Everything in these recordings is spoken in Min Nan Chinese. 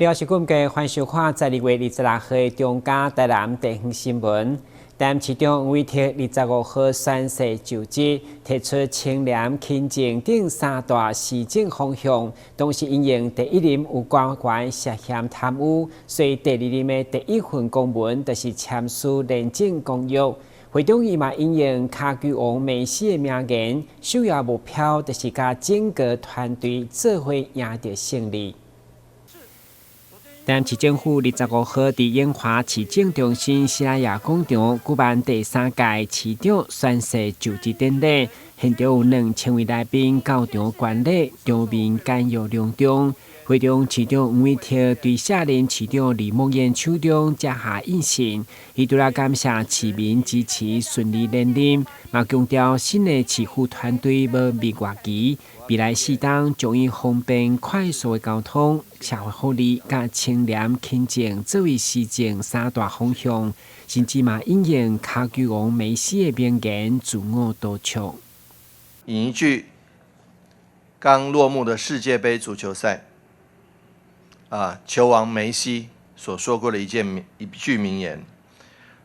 了是今嘅歡收看12月26號的中嘉台南地方新聞。台南市長黃偉哲25號宣誓就職，提出清廉、勤政等三大施政方向。同時因應第一任有官員涉嫌貪污，所以第二任的第一份公文就是簽署廉政公約。會中伊嘛引用跤球王梅西的名言，首要目標就是共整個團隊做伙贏著勝利。台南市政府25號佇永華市政中心西拉雅廣場舉辦第三屆市長宣誓就職典禮，現場有2000位來賓到場觀禮，場面簡約隆重。會中市長黃偉哲對卸任市長李木燕手中接下印信，伊除了感謝市民支持順利連任，嘛強調新的市府團隊無蜜月期，未來4冬將以方便快速的交通、社會福利佮清廉勤政作為施政三大方向，甚至嘛引用跤球王梅西的名言，自我督促。引一句剛落幕的世界盃足球賽。啊，球王梅西所說過的一句名言：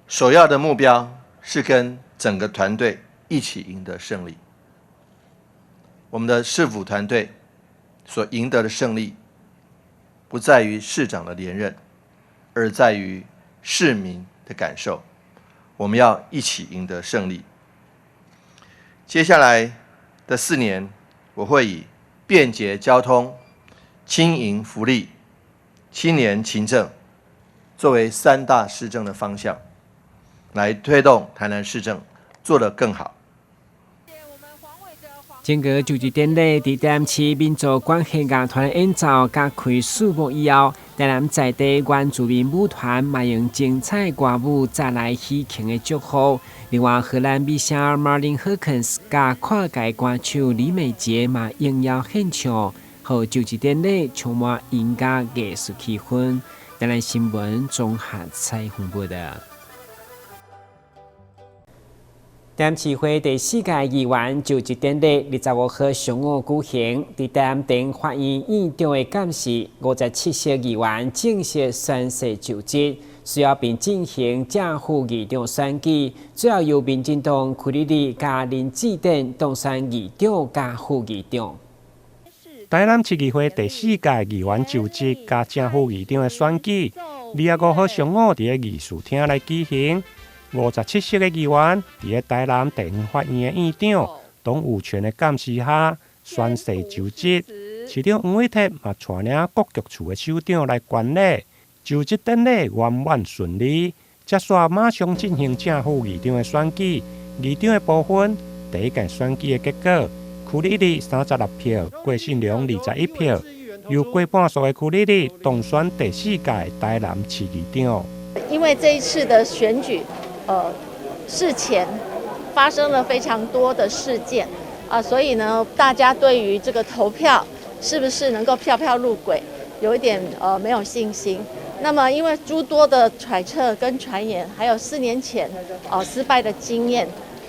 首要的目標是跟整個團隊一起贏得勝利。我們的市府團隊所贏得的勝利，不在於市長的連任，而在於市民的感受。我們要一起贏得勝利。接下來的4年，我會以便捷交通、輕盈福利、清廉勤政作為三大施政的方向，來推動台南市政做得更好。整個就職典禮佇台南市民族管弦樂團演奏佮開序幕以後，台南在地原住民舞團嘛用精彩歌舞帶來喜慶的祝福。另外，荷蘭美聲馬林赫肯斯佮跨界歌手李美杰嘛應邀獻唱，予就職典禮充滿音樂藝術氣氛。台南新聞綜合採訪報道。台南市會第四屆議員就職典禮25號上午舉行，佇台南地法院院長的監誓，57席議員正式宣誓就職，隨後並進行正副議長選舉，最後由民進黨柯立立佮林志典當選議長佮副議長。台南市議會第四屆議員就職佮正副議長的選舉，25號上午佇个議事廳來舉行。57席的議員佇个台南地方法院的院長董有權的監視下宣誓就職。市長黃偉哲嘛帶領各局處的首長來觀禮，就職典禮圓滿順利。接續馬上進行正副議長的選舉。議長的部分，第一屆選舉的結果，柯立立36票，郭信良21票，由過半數的柯立立當選第四屆台南市議長。因為這一次的選舉，事前發生了非常多的事件啊，所以呢，大家對於這個投票是不是能夠票票入軌，有一點沒有信心。那麼因為諸多的揣測跟傳言，還有4年前失敗的經驗，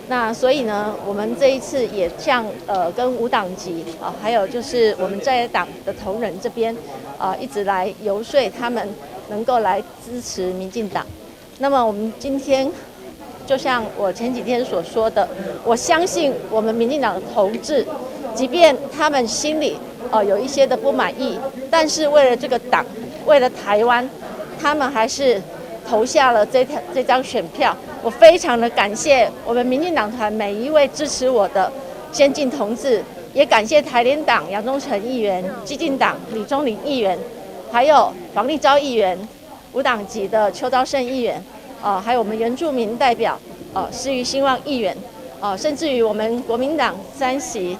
那所以呢，我們這一次也向跟無黨籍啊，還有就是我們在野黨的同仁這邊啊，一直來遊說他們能夠來支持民進黨。那麼我們今天就像我前幾天所說的，我相信我們民進黨的同志，即便他們心裡有一些的不滿意，但是為了這個黨，為了台灣，他們還是投下了這張選票。我非常的感謝我們民進黨團每一位支持我的先進同志，也感謝台聯黨楊忠誠議員、基進黨李宗霖議員，還有黃麗昭議員、無黨籍的邱昭勝議員，啊，還有我們原住民代表，施於興旺議員，啊，甚至於我們國民黨三席，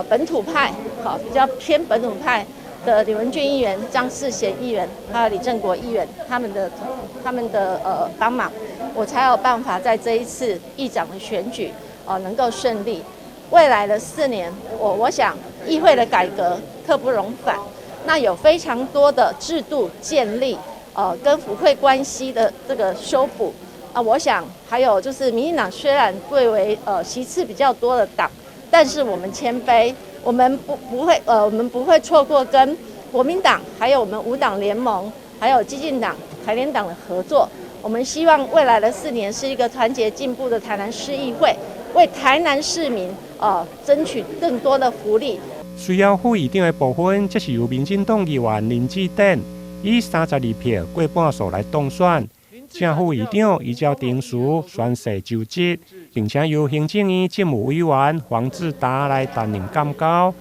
本土派，好比較偏本土派的李文俊議員、張世賢議員，還有李正國議員，他們的幫忙，我才有辦法在這一次議長的選舉，能夠順利。未來的4年，我想議會的改革刻不容緩，那有非常多的制度建立，跟府會關係的這個修補啊，我想還有就是民進黨雖然貴為席次比較多的黨，但是我們謙卑，我們不會錯過跟國民黨，還有我們無黨聯盟，還有基進黨、台聯黨的合作。我們希望未來的4年是一個團結進步的台南市議會，為台南市民爭取更多的福利。隨後副議長的部分，則是由民進黨議員林智典以32票過半數來當選。正副議長依照程序宣誓就職，並且由行政院政務委員黃志達來擔任監交，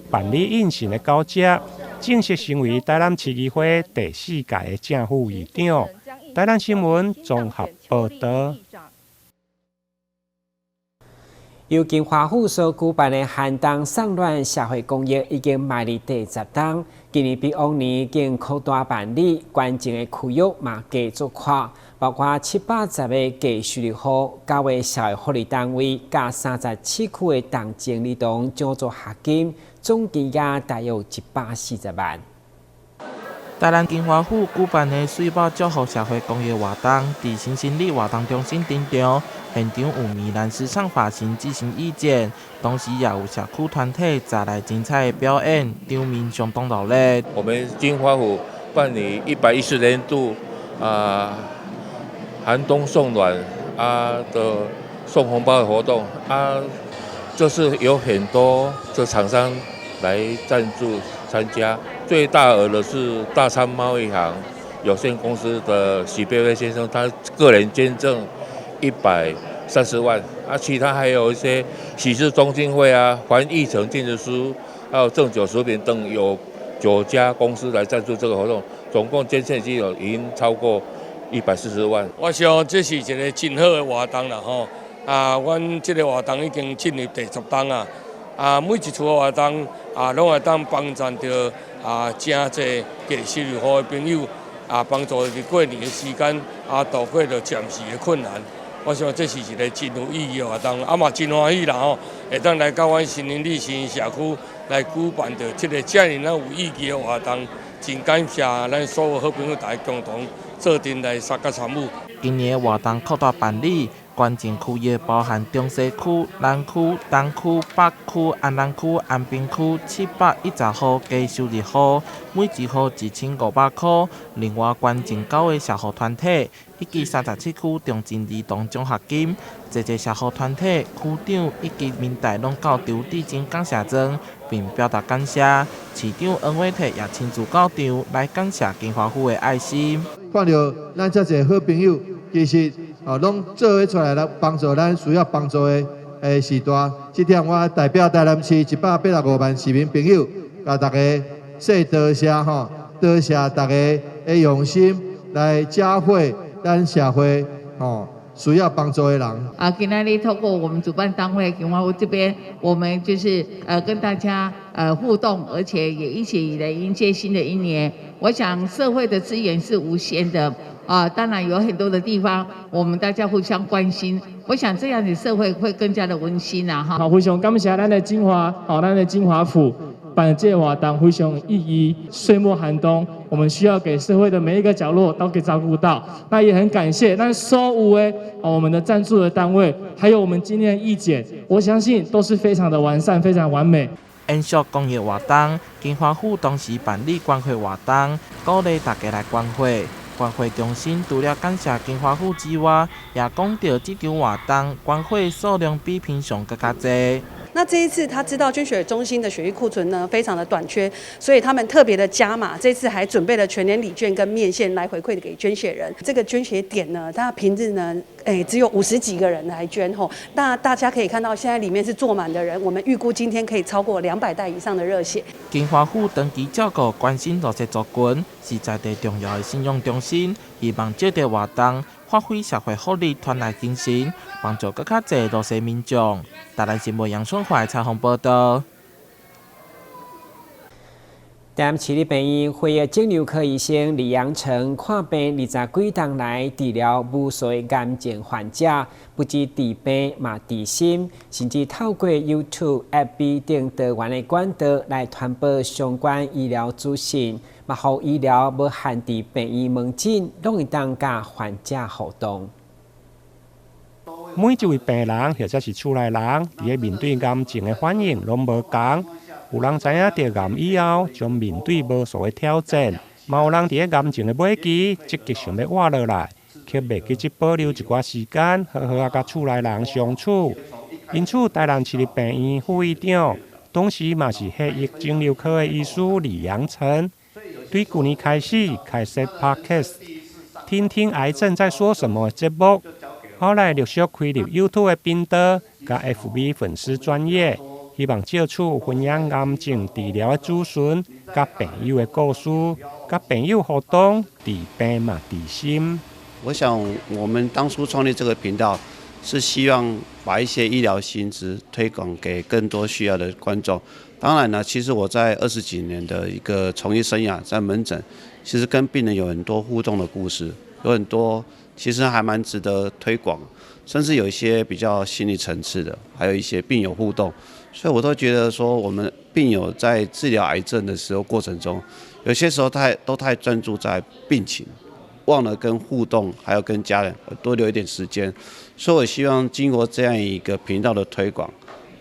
辦理印信的交接，正式成為台南市議會第四屆的正副議長。台南新聞綜合報道。由金華府所舉辦的寒冬送暖社會公益已經邁入第10冬，今年比往年更擴大辦理，捐贈的區域嘛加足闊，包括710個低收入戶、九個社會福利單位，佮37區的童軍兒童獎助學金，總金額大約140萬。台南金華府舉辦的歲末祝福社會公益活動，佇新興里活動中心登場，現場有米蘭時尚髮型進行義剪，同時也有社區團體帶來精彩的表演，場面相當熱鬧。我們金華府辦理110年度啊寒冬送暖啊的送紅包的活動啊，就是有很多這廠商來贊助參加。最大額的是大昌貿易行有限公司的許貝貝先生，他個人捐贈130萬，啊，其他還有一些喜事中心會啊、環義城建築師，還有正九食品等，有九家公司來贊助這個活動，總共捐獻金額已經超過140萬。我想這是一個真好的活動啦，吼！啊，阮這個活動已經進入第10冬啊，啊，每一次的活動啊，攏會當幫贊著啊，誠濟低收入戶的朋友啊，幫助佇過年的時間啊，度過著暫時的困難。我想這是一個真有意義的活動，啊嘛真歡喜啦吼，會當來到阮新興里新社區來舉辦著這個遮爾仔有意義的活動，真感謝咱所有好朋友大家共同做陣來參加參與。今年的活動擴大辦理，捐贈區域包含中西區、南區、東區、北區、安南區、安平區710戶低收入戶，每一戶1500塊。另外捐贈九個社福團體以及37區重症兒童獎學金，濟濟社福團體區長以及民代攏到場致贈感謝狀，並表達感謝。市長黃偉哲也親自到場來感謝金華府的愛心。看著咱遮濟好朋友，其實哦，攏做伙出來來幫助咱需要幫助的的時代。這點我代表台南市185萬市民朋友，共大家說多謝吼，多謝大家的用心來嘉惠咱社會吼需要幫助的人。啊，今仔日透過我們主辦單位金華府這邊，我們就是跟大家互動，而且也一起來迎接新的一年。我想社會的資源是無限的啊，當然有很多的地方，我們大家互相關心。我想這樣的社會會更加的溫馨啊！哈。好，非常感謝咱的金華，好，咱的金華府辦這個活動非常有意義。歲末寒冬，我們需要給社會的每一個角落都給照顧到。那也很感謝咱所有的我們的贊助的單位，還有我們今天的義剪，我相信都是非常的完善，非常完美。延續公益活動，金華府同時辦理捐血活動，鼓勵大家來捐血。捐血中心除了感謝金華府之外，也講著這場活動捐血數量比平常閣較濟。那這一次他知道捐血中心的血液庫存呢非常的短缺，所以他們特別的加碼，這次還準備了全聯禮券跟麵線來回饋給捐血人。這個捐血點呢，它平日呢，只有50幾個人來捐吼。那大家可以看到，現在裡面是坐滿的人，我們預估今天可以超過200袋以上的熱血。金華府長期照顧關心弱勢族群，是在地重要的信仰中心，希望藉著活動發揮社會福利團愛精神，幫助閣較濟弱勢民眾。台南新聞楊春懷採訪報道。台南市立病院血液腫瘤科醫生李陽成看病20幾冬來治療無數的癌症患者，不止治病嘛治心，甚至透過 YouTube、FB 等多元的管道來傳播相關醫療資訊，嘛予醫療無限佇病院門診，攏會當佮患者互動。每一位病人或者是厝內人，佇咧面對癌症的反應攏無仝。有人知影著癌以後，將面對無數的挑戰，嘛有人佇咧癌症的尾期，積極想欲活落來，卻袂記得保留一寡時間，好好仔佮厝內人相處。因此，台南市立病院副院長，同時嘛是血液腫瘤科的醫師李陽成，對舊年開始開設 Podcast，聽聽癌症在說什麼的節目，後來陸續開立 YouTube 的頻道，佮 FB 粉絲專頁，希望藉此分享癌症治療的資訊，佮病友的故事，佮病友互動，治病嘛治心。我想，我們當初創立這個頻道，是希望把一些醫療新知推廣給更多需要的觀眾。當然了，其實我在20幾年的一個從醫生涯，在門診，其實跟病人有很多互動的故事，有很多其實還蠻值得推廣，甚至有一些比較心理層次的，還有一些病友互動。所以我都覺得說，我們病友在治療癌症的時候過程中，有些時候都太專注在病情，忘了跟互動，還有跟家人多留一點時間。所以我希望經過這樣一個頻道的推廣，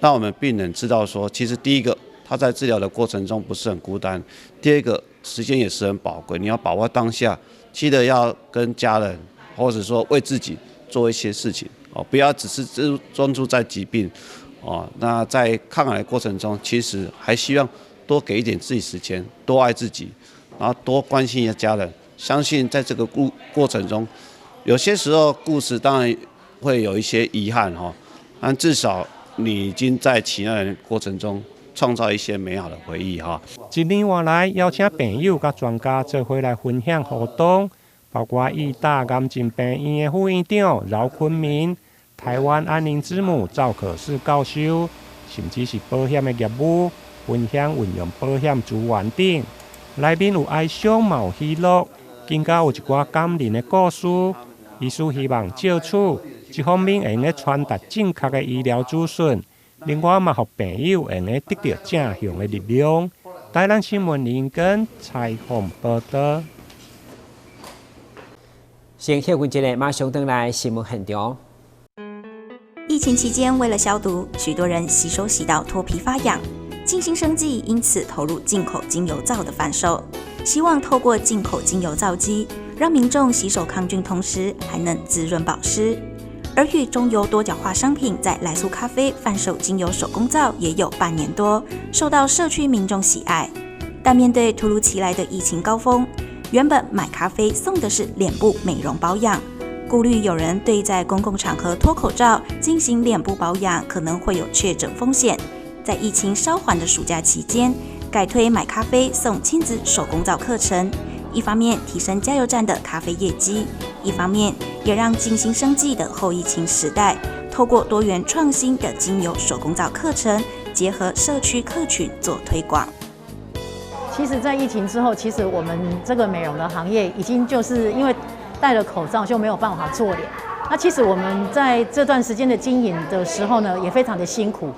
讓我們病人知道說，其實第一個他在治療的過程中不是很孤單，第二個時間也是很寶貴，你要把握當下，記得要跟家人或者說為自己做一些事情哦，不要只是專注在疾病哦。那在抗癌的過程中，其實還希望多給一點自己時間，多愛自己，然後多關心一下家人。相信在這個過程中，有些時候故事當然會有一些遺憾哈，但至少你已經在其他人過程中創造一些美好的回憶哈。一年外來邀請病友佮專家做伙來分享互動，包括義大癌症病院的副院長饒坤明、台灣安寧之母趙可式教授，甚至是保險的業務，分享運用保險資源等。內面有哀傷，嘛有喜樂，更加有一寡感人的故事。醫師希望藉此一方面會用得傳達正確的醫療資訊，另外嘛，予病友會用得得著正向的力量。台南新聞林根採訪報導。先歇困一下，馬上轉來新聞現場。疫情期間，為了消毒，許多人洗手洗到脫皮發癢。靜心生技因此投入進口精油皂的販售，希望透過進口精油皂機，讓民眾洗手抗菌，同時還能滋潤保濕。而與中油多角化商品在來素咖啡販售精油手工皂也有半年多，受到社區民眾喜愛。但面對突如其來的疫情高峰，原本買咖啡送的是臉部美容保養，顧慮有人對在公共場合脫口罩進行臉部保養可能會有確診風險，在疫情稍緩的暑假期間，改推買咖啡送親子手工皂課程，一方面提升加油站的咖啡業績，一方面也讓靜心生技的後疫情時代，透過多元創新的精油手工皂課程，結合社區客群做推廣。其實，在疫情之後，其實我們這個美容的行業已經就是因為戴了口罩就沒有辦法做臉。那其實我們在這段時間的經營的時候呢，也非常的辛苦。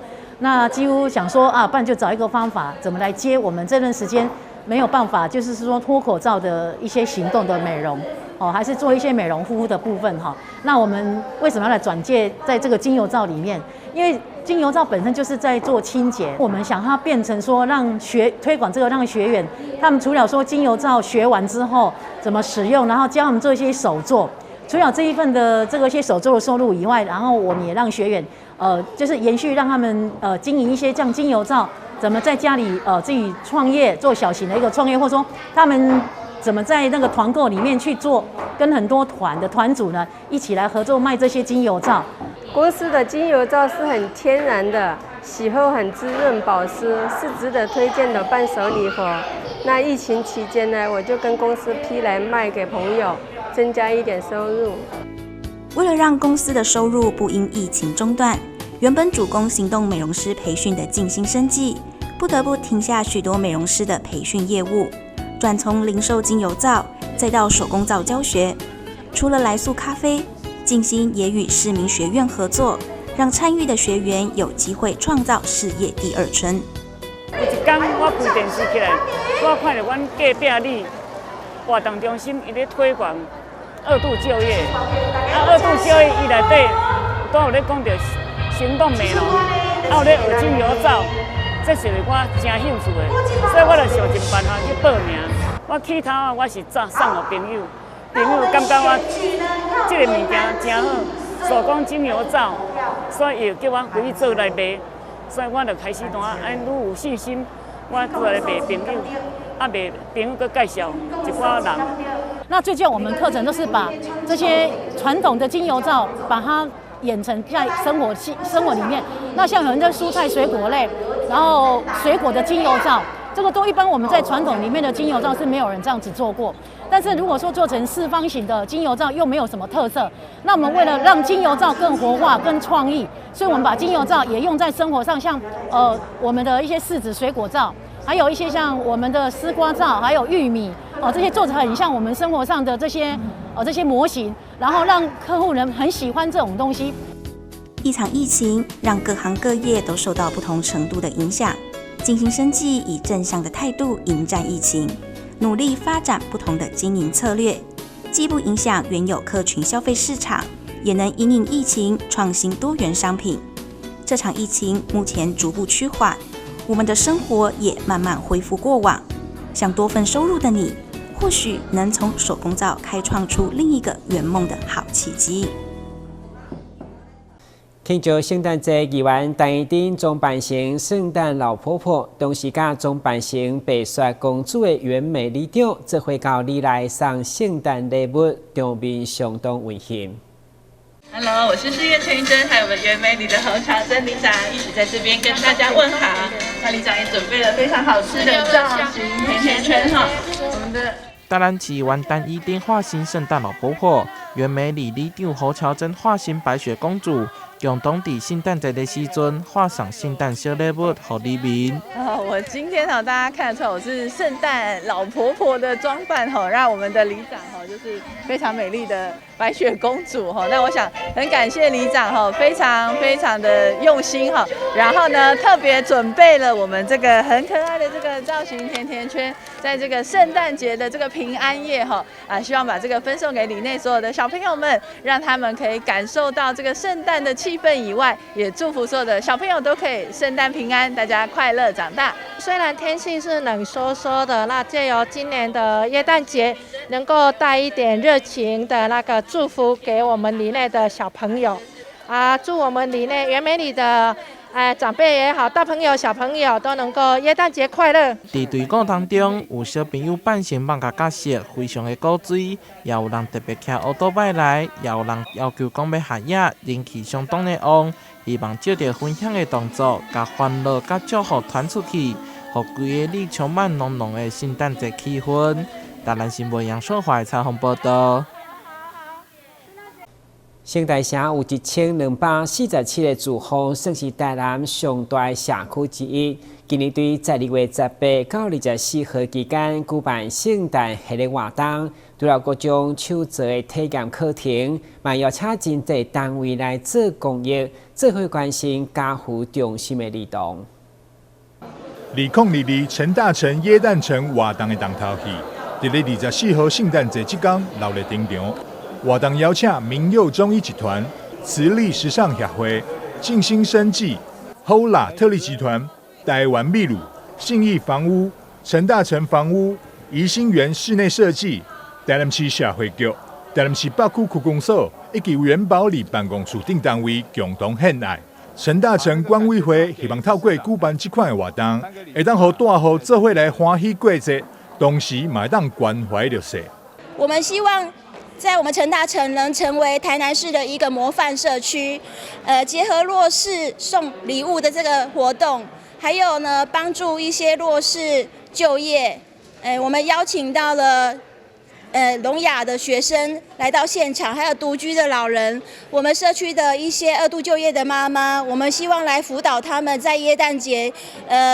那幾乎想說啊，不然就找一個方法，怎麼來接我們這段時間沒有辦法，就是說脫口罩的一些行動的美容哦，還是做一些美容護膚的部分哈。那我們為什麼要來轉介在這個精油皂裡面？因為精油皂本身就是在做清潔，我們想它變成說讓學推廣這個，讓學員他們除了說精油皂學完之後怎麼使用，然後教他們做一些手作，除了這一份的這個些手作的收入以外，然後我們也讓學員就是延續讓他們經營一些像精油皂，怎麼在家裡自己創業做小型的一個創業，或者說他們怎麼在那個團購裡面去做，跟很多團的團主呢一起來合作賣這些精油皂。公司的精油皂是很天然的，洗後很滋潤保濕，是值得推薦的伴手禮盒。那疫情期間呢，我就跟公司批來賣給朋友，增加一點收入。為了讓公司的收入不因疫情中斷，原本主攻行動美容師培訓的靜心生技，不得不停下許多美容師的培訓業務，轉從零售精油皂，再到手工皂教學。除了來素咖啡，靜心也與市民學院合作，讓參與的學員有機會創造事業第二春。有一天我開電視起來，我看著阮隔壁里活動中心伊咧推廣二度就業，啊二度就業伊內底都有咧講著行動美容，啊有咧學精油皂，這這是我誠興趣的，所以我就想盡辦法去報名。我起頭啊，我是送送予朋友，朋友感覺我這个物件誠好，手工精油皂，所以伊就叫我回去做來賣，所以我就開始怎啊，按愈有信心，我做來賣朋友，啊賣朋友閣介紹一寡人。那最近我們課程都是把這些傳統的精油皂，把它演成在生活裡面。那像很多蔬菜水果類，然後水果的精油皂，這個都一般我們在傳統裡面的精油皂是沒有人這樣子做過。但是如果說做成四方形的精油皂又沒有什麼特色，那我們為了讓精油皂更活化、更創意，所以我們把精油皂也用在生活上，像我們的一些柿子水果皂，還有一些像我們的絲瓜皂，還有玉米哦，這些做成很像我們生活上的這些模型，然後讓客戶人很喜歡這種東西。一場疫情讓各行各業都受到不同程度的影響，進行生技以正向的態度迎戰疫情，努力發展不同的經營策略，既不影響原有客群消費市場，也能因應疫情創新多元商品。這場疫情目前逐步趨緩，我們的生活也慢慢恢復過往。想多份收入的你，或許能從手工皂開創出另一個圓夢的好契機。慶祝聖誕節，議員陳怡貞裝扮成聖誕老婆婆，同時佮裝扮成白雪公主的袁美里長，做伙到里內送聖誕禮物，場面相當溫馨。 Hello，我是市議員陳怡貞，還有我們員美里的侯喬珍里長，一起在這邊跟大家問好。那里長也準備了非常好吃的造型甜甜圈哈，我們的。台南市議員陳怡貞化身聖誕老婆婆，員美里里長侯喬珍化身白雪公主，共同佇聖誕節的時陣發送聖誕小禮物予里民。哦，我今天哈，大家看得出來我是聖誕老婆婆的裝扮哈，讓我們的里長哈，就是非常美麗的白雪公主哈。那我想很感謝里長哈，非常非常的用心哈，然後呢，特別準備了我們這個很可愛的這個造型甜甜圈，在這個聖誕節的這個平安夜哈啊，希望把這個分送給里內所有的小朋友們，讓他們可以感受到這個聖誕的氣氛以外，也祝福所有的小朋友都可以聖誕平安，大家快樂長大。雖然天氣是冷颼颼的，那借由今年的耶誕節，能夠帶一點熱情的那個祝福給我們里內的小朋友，啊，祝我們里內員美里的長輩也好，大朋友小朋友都能夠耶誕節快樂。佇隊伍當中，有小朋友扮成蠓仔角色，非常的古錐，也有人特別騎烏多擺來，也有人要求講欲合影，人氣相當的旺。希望藉著分享的動作，共歡樂佮祝福傳出去，予規个里充滿濃濃的聖誕節氣氛。台南新聞楊淑懷採訪報道。聖大城有1247個住戶，算是台南上大社區之一。今年對12月18到24號期間舉辦聖誕系列活動，除了各種手作的體驗課程，嘛邀請真濟單位來做公益，做伙關心家扶中心的兒童。2022陳大城耶誕城活動的重頭戲，佇咧24號聖誕節這工熱烈登場。活動邀請明佑中醫集團、慈利時尚協會、靜心生技、Hola 特力集團、台灣秘魯、信義房屋、陳大成房屋、怡心園室內設計、台南市社會局、台南市北區區公所以及元寶里辦公處等單位共同獻愛。陳大成管委會希望透過舉辦這款的活動，會當予大戶做伙來歡喜過節，同時嘛會當關懷弱勢。我們希望在我們陳大成能成為台南市的一個模範社區，結合弱勢送禮物的這個活動，還有呢，幫助一些弱勢就業。我們邀請到了聾啞的學生來到現場，還有獨居的老人，我們社區的一些二度就業的媽媽，我們希望來輔導他們在耶誕節，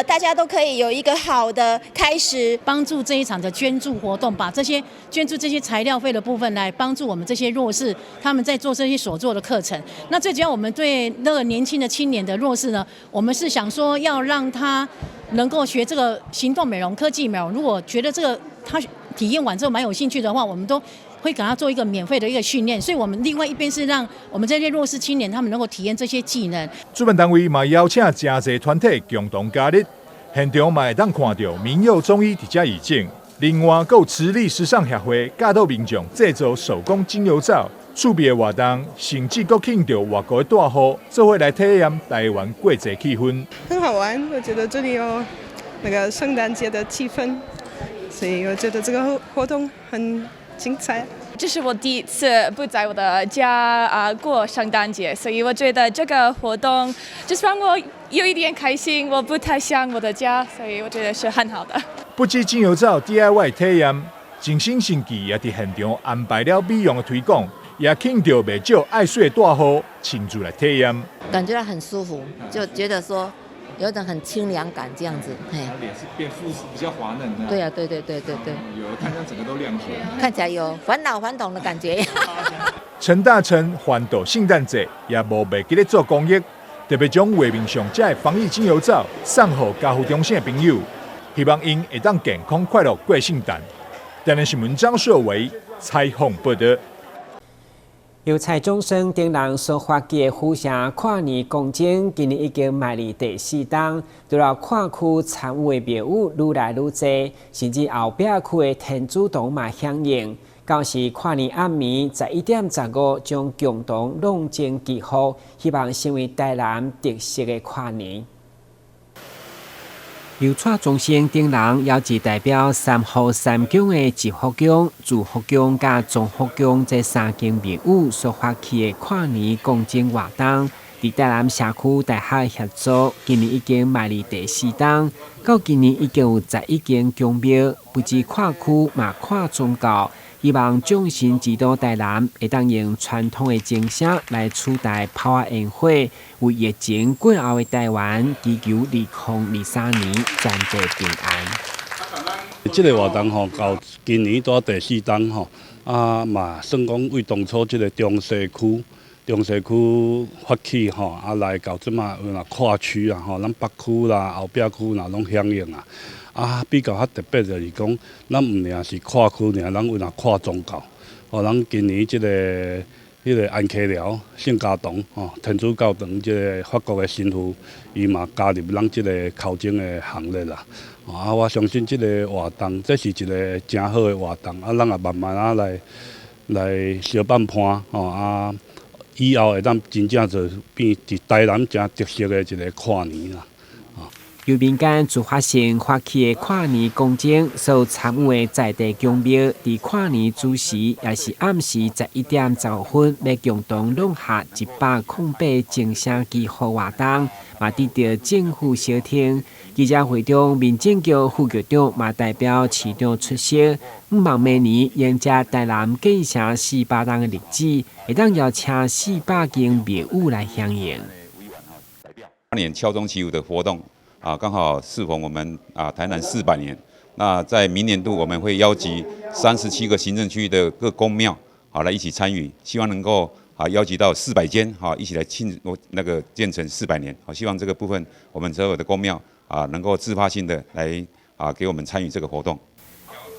大家都可以有一個好的開始。幫助這一場的捐助活動，把這些捐助這些材料費的部分來幫助我們這些弱勢，他們在做這些所做的課程。那最主要，我們對那個年輕的青年的弱勢呢，我們是想說要讓他能夠學這個行動美容、科技美容。如果覺得這個他體驗完之後蠻有興趣的話，我們都會給他做一個免費的一個訓練。所以，我們另外一邊是讓我們這些弱勢青年，他們能夠體驗這些技能。主辦單位嘛邀請誠濟團體共同加入，現場嘛會當看著民佑中醫佇遮義診，另外閣有慈利時尚協會教導民眾製作手工精油皂，趣味的活動，甚至閣慶著外國的大戶，做伙來體驗台灣過節氣氛。很好玩，我覺得這裡有那個聖誕節的氣氛，所以我覺得這個活動很精彩。這是我第一次不在我的家啊過聖誕節，所以我覺得這個活動就是讓我有一點開心。我不太想我的家，所以我覺得是很好的。不止精油皂 DIY 體驗，靜心生技也佇現場安排了美容的推廣，也請著袂少愛媠的大戶親自來體驗。感覺到很舒服，就覺得說有種很清涼感，這樣子。嘿，臉是變膚比較滑嫩的。對啊，對對對對對。有看起來整個都亮起來。看起來有返老還童的感覺。陳大成歡度聖誕節也無袂記咧做公益，特別將畫面上這个防疫精油皂送予家父中心的朋友，希望𪜶會當健康快樂過聖誕。台南新聞張碩維採訪報導。由蔡宗生等人所發起的府城跨年講鐘，今年已經邁入第四冬，除了跨區參與的廟宇愈來愈濟，甚至後壁區的天主堂嘛響應。到時跨年暗暝11點15，將共同朗鐘祈福，希望成為台南特色的跨年。由蔡宗生等人邀集代表三和三宮的集福宮、祝福宮佮莊福宮這三間廟宇所發起的跨年講鐘活動，佇台南社區大學協助，今年已經邁入第四冬，到今年已經有11間宮廟，不止跨區嘛跨宗教，希望眾神之都台南會當用傳統的鐘聲來取代炮仔煙火，為疫情過後的台灣祈求2023年全地平安。這個活動吼，到今年拄第四冬吼，啊嘛算講為當初這個中西區發起吼，啊來到這馬有若跨區啊吼，咱北區啦、後壁區啦攏響應啊。啊，比較較特別就是講，咱毋爾是跨區爾，咱有若跨宗教。吼，咱今年這個彼個安溪寮聖家堂吼，天主教堂這個法國的神父，伊嘛加入咱這個敲鐘的行列啦。啊，我相信這個活動，這是一個誠好的活動，啊，咱也慢慢仔來相伴伴吼啊，以後會當真正做變佇台南誠特色的一個跨年啦。由民間自發性發起的跨年講鐘，所參與的在地宮廟，佇跨年主時，也是暗時11點15分，欲共同朗下108鐘聲祈福活動，嘛得著政府相挺。記者會中，民政局副局長嘛代表市長出席，向望明年迎接台南建城400冬的日子，會當邀請400間廟宇來響應。年敲鐘祈福的活動。啊，剛好適逢我們啊台南400年，那在明年度我們會邀集37個行政區的各宮廟，好來一起參與，希望能夠啊邀集到400間，好一起來慶祝那個建成四百年，好希望這個部分我們所有的宮廟啊能夠自發性的來啊給我們參與這個活動。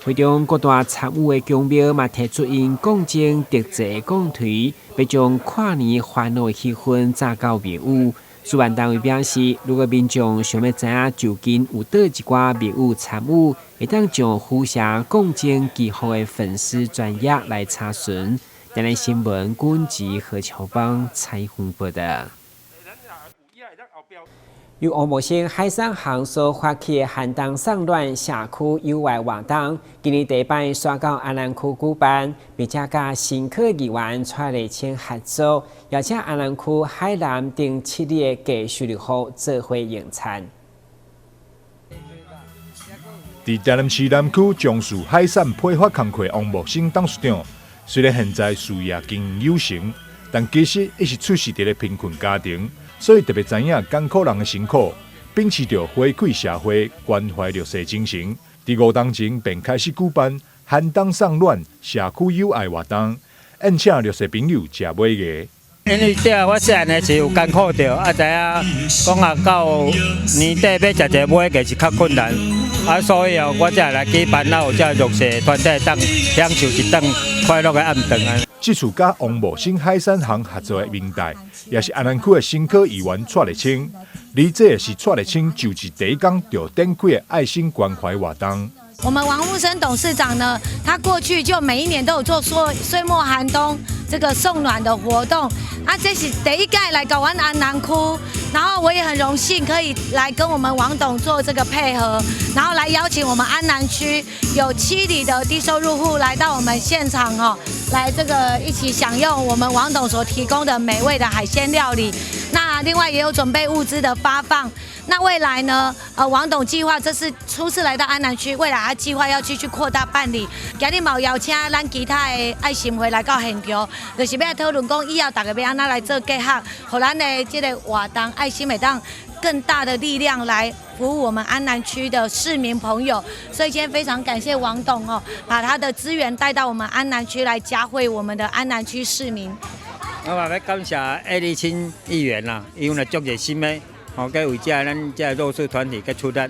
會中各大參與的宮廟嘛提出𪜶講鐘特製講槌，欲將跨年歡樂氣氛炸到廟宇。主辦單位表示，如果民眾想欲知影就近有佗一寡廟宇參與，會當上府城講鐘祈福的粉絲專頁來查詢。台南新聞軍籍何秋邦採訪報導。由王木生海產行所發起的寒冬送暖社區友愛活動，今年第一擺徙到安南區舉辦，並且佮新科議員蔡麗清合作，邀請安南區海南等七里的低收入戶做伙用餐。佇台南市南區樟樹海產批發工課王木生董事長，雖然現在事業經營有成，但其實伊是出世佇咧貧困家庭。所以特別知影艱苦人的辛苦，秉持著回饋社會、關懷弱勢精神，佇5冬前便開始舉辦寒冬送暖社區友愛活動，宴請弱勢朋友食尾牙。因為這我細漢的時有艱苦著，啊知影講啊到年底欲食一个尾牙是較困難，啊所以哦，我才來舉辦啊，有這弱勢團體當享受一頓快樂的暗頓啊。這次佮王茂生海產行合作的明代，也是安南區的新科議員蔡麗清，而這也是蔡麗清就職第一工就展開的愛心關懷活動。我們王木生董事長呢，他過去就每一年都有做歲歲末寒冬這個送暖的活動，啊，這是第一屆來到阮安南區，然後我也很榮幸可以來跟我們王董做這個配合，然後來邀請我們安南區有7里的低收入戶來到我們現場哦，來這個一起享用我們王董所提供的美味的海鮮料理。那另外也有準備物資的發放。那未來呢？王董計劃這是初次來到安南區，未來他計劃要繼續擴大辦理。今日嘛有邀請咱其他的愛心會來到現場，就是欲討論講以後大家欲按怎來做結合，予咱的這个活動愛心會當更大的力量來服務我們安南區的市民朋友。所以今天非常感謝王董哦，把他的資源帶到我們安南區來嘉惠我們的安南區市民。我嘛欲感謝葉利欽議員啦，伊有來足熱心的，吼，閣為這咱這弱勢團體閣出力，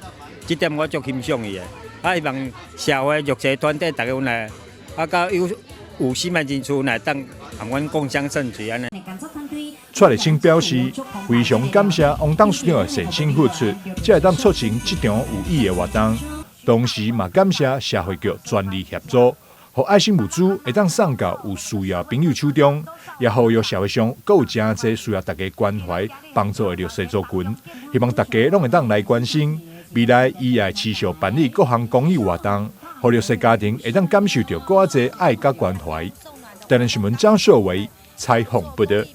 這點我足欣賞伊的。啊，希望社會弱勢團體逐家有來，啊，佮有心的人士來當和阮共襄盛舉按呢。蔡麗清表示，非常感謝王董事長的善心付出，才會當促成這場有意義的活動。同時嘛，感謝社會局全力協助，予愛心物資會當送到有需要朋友手中，也呼籲社會上閣有誠濟需要大家關懷幫助的弱勢族群，希望大家攏會當來關心。未來伊也會持續辦理各項公益活動，予弱勢家庭會當感受著閣較濟愛佮關懷。台南新聞張秀維採訪報導。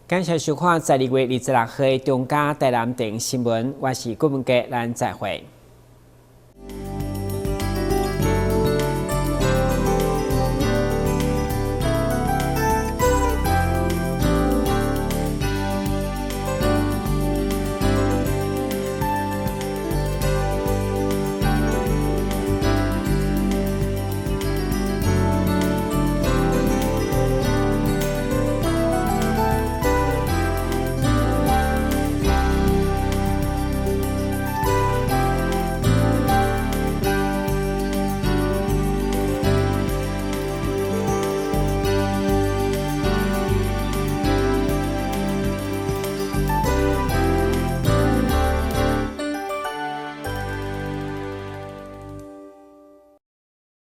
感謝收看12月26號中嘉台南電新聞，我是郭文傑，咱再會。